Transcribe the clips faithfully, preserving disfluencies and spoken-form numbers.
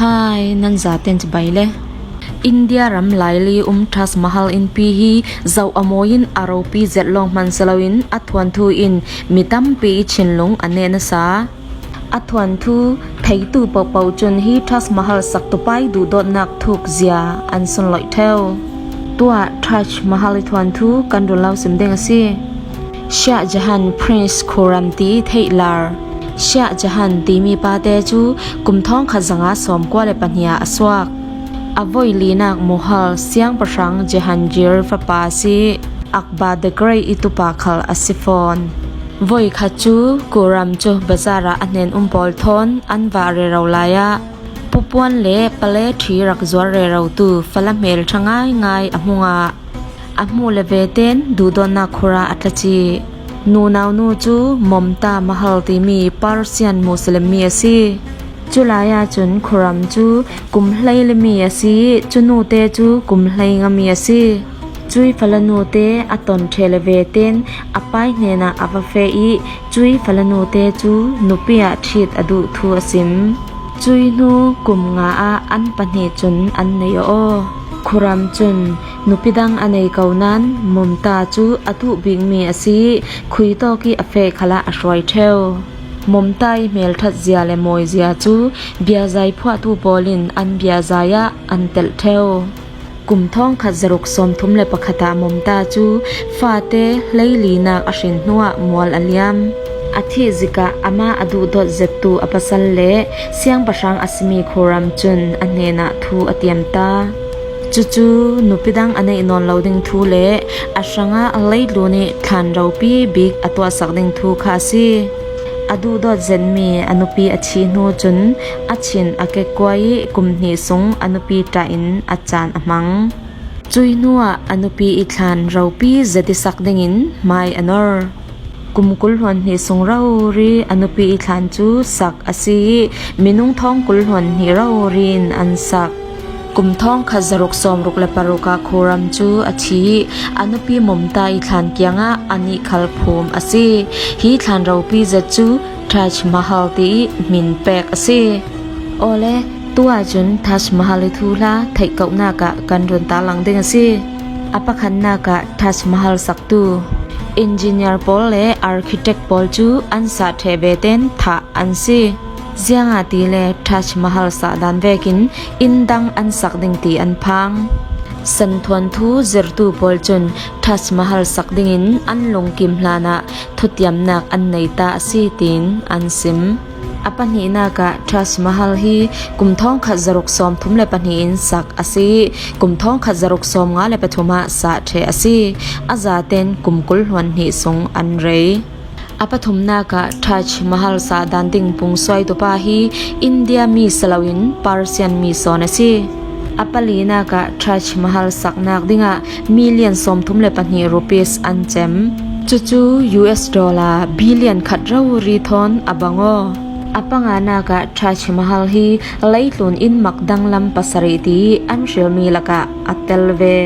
Ai, nan zaten cibai le. India ram laili um Taj Mahal inpi hi zoh a mawiin a ropi zet lawng hman si loin a thuanthu in mi tampi i thinlung a neh nasa. A thuanthu theitu pohpoh cun hi Taj Mahal saktupa i duhdawtnak thuk zia an sunloih ṭheu. Tuah Taj Mahal i thuanthu kan run lo sim ding a si. Shah Jahan Prince Khurram ti theih lar. Shah Jahan timi pate cu kum thawngkhat zanga sawmkua le pahnih ah a suak. A voi linak Mughal siangpahrang Jahangir fapa a si. Akbar the Great i tupa khal a si fawn. Voi khat cu Khurram cu bazar ah a hnen um pawl thawn an vah rero lai ah pupuan le pale ṭhi rak zuar rerotu fala hmelṭha ngaingai a hmung ah a hmuh le veten duhdawtnak khur ah a tlaci. Nunau nu cu Momta Mahal timi Persian Muslim mi a si. Culai ahcun Khurram cu kum hleili mi a si i cu nute cu kum hleinga mi a si. Cui fala nute a ton ṭheh le veten a pai hnenah a va feh i cui fala nute cu nupi ah ṭhit a duh thu a sim. Cui hnu kum nga ah an pahnih cun an nei aw. Khurram cun nupi dang a nei ko nain Momta cu a duh bikmi a si i khuitawk i a feh khalah a hruai ṭheu. Momta i hmelṭhat zia le mawi zia cu biazai phuahtu pawl in an biazai ah an telh ṭheu. Kum thawngkhat zaruk sawmthum le pakhat ah Momta cu fate hleilinak a hrin hnuah mual a liam. A thih zik ah amah a duhdawt zettu a pasal le siangpahrang a simi Khurram cun a hnenah thu a tiam ta. Cucu nupi dang a neih nawn lo ding thu le a hrangah leitlun i thlan ropi bik a tuahsak ding thu kha a si. A duhdawt zetmi a nupi a thih hnu cun a chin a kekkuai i kum hnih sung a nupi ṭah in a caan a hmang. Cui hnuah a nupi i thlan ropi zet i sak dingin hmai a nor. Kum kul hluan hnih sung rori a nupi i thlan cu sak a si i minung thawng kul hluan hnih rori in an sak. Kum thawngkhat zaruk sawmruk le paruk ah Khurram cu a thi i a nupi Momta i thlan kiangah a nih khal phum a si. Hi thlan ropi zet cu Taj Mahal ti i hmin pek a si. Awle, tu ahcun Taj Mahal i thuhla theihkohnak ah kan run tarlang ding a si. A pakhatnak ah Taj Mahal saktu, engineer pawl le architect pawl cu an sah ṭheh veten thah an si. Ziangahtile Taj Mahal sah dan vekin inn dang an sak ding ti an phang. Santhuanthu zirhtu pawl cun Taj Mahal sak dingin an lungkim hlanah thutiamnak an nei ta a si, tiin an sim. A pahnihnak ah Taj Mahal hi kum thawngkhat zaruk sawmthum le pahnih in sak a si. Kum thawngkhat zaruk sawmnga le pathum ah sah ṭheh a si. A zaten kum kul hluan hnih sung an rei. A pathumnak ah Taj Mahal sah dan ding pungsuaitu pa hi India mi si loin Persian mi sawn a si. A palinak ah Taj Mahal saknak dingah million sawmthum le pahnih rupees an cem. Cucu U S dollar billion khat rori thawn a bang aw. A panganak ah Taj Mahal hi leitlun inn mak danglam pasarih ti an hrilmi lakah a tel ve.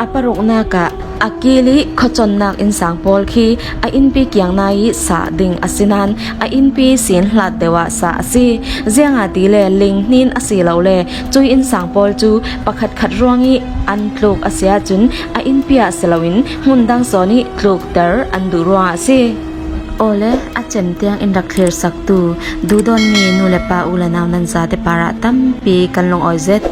A paruknak ah a kil i khuaconnak innsang pawl khi a innpi kiang nai i sah ding a si nain a innpi sin hlat deuh ah sah a si. Ziangahtile ling hnin a si lo le cui innsang pawl cu pakhatkhat ruang i an tluk a si ahcun a innpi ah si loin hmun dang sawn i tlukter an duh ruangah a si. Awle, a cem tiang in rak thlirsaktu duhdawtmi nu le pa u le nau nan zate parah tampi kan lungawi zet.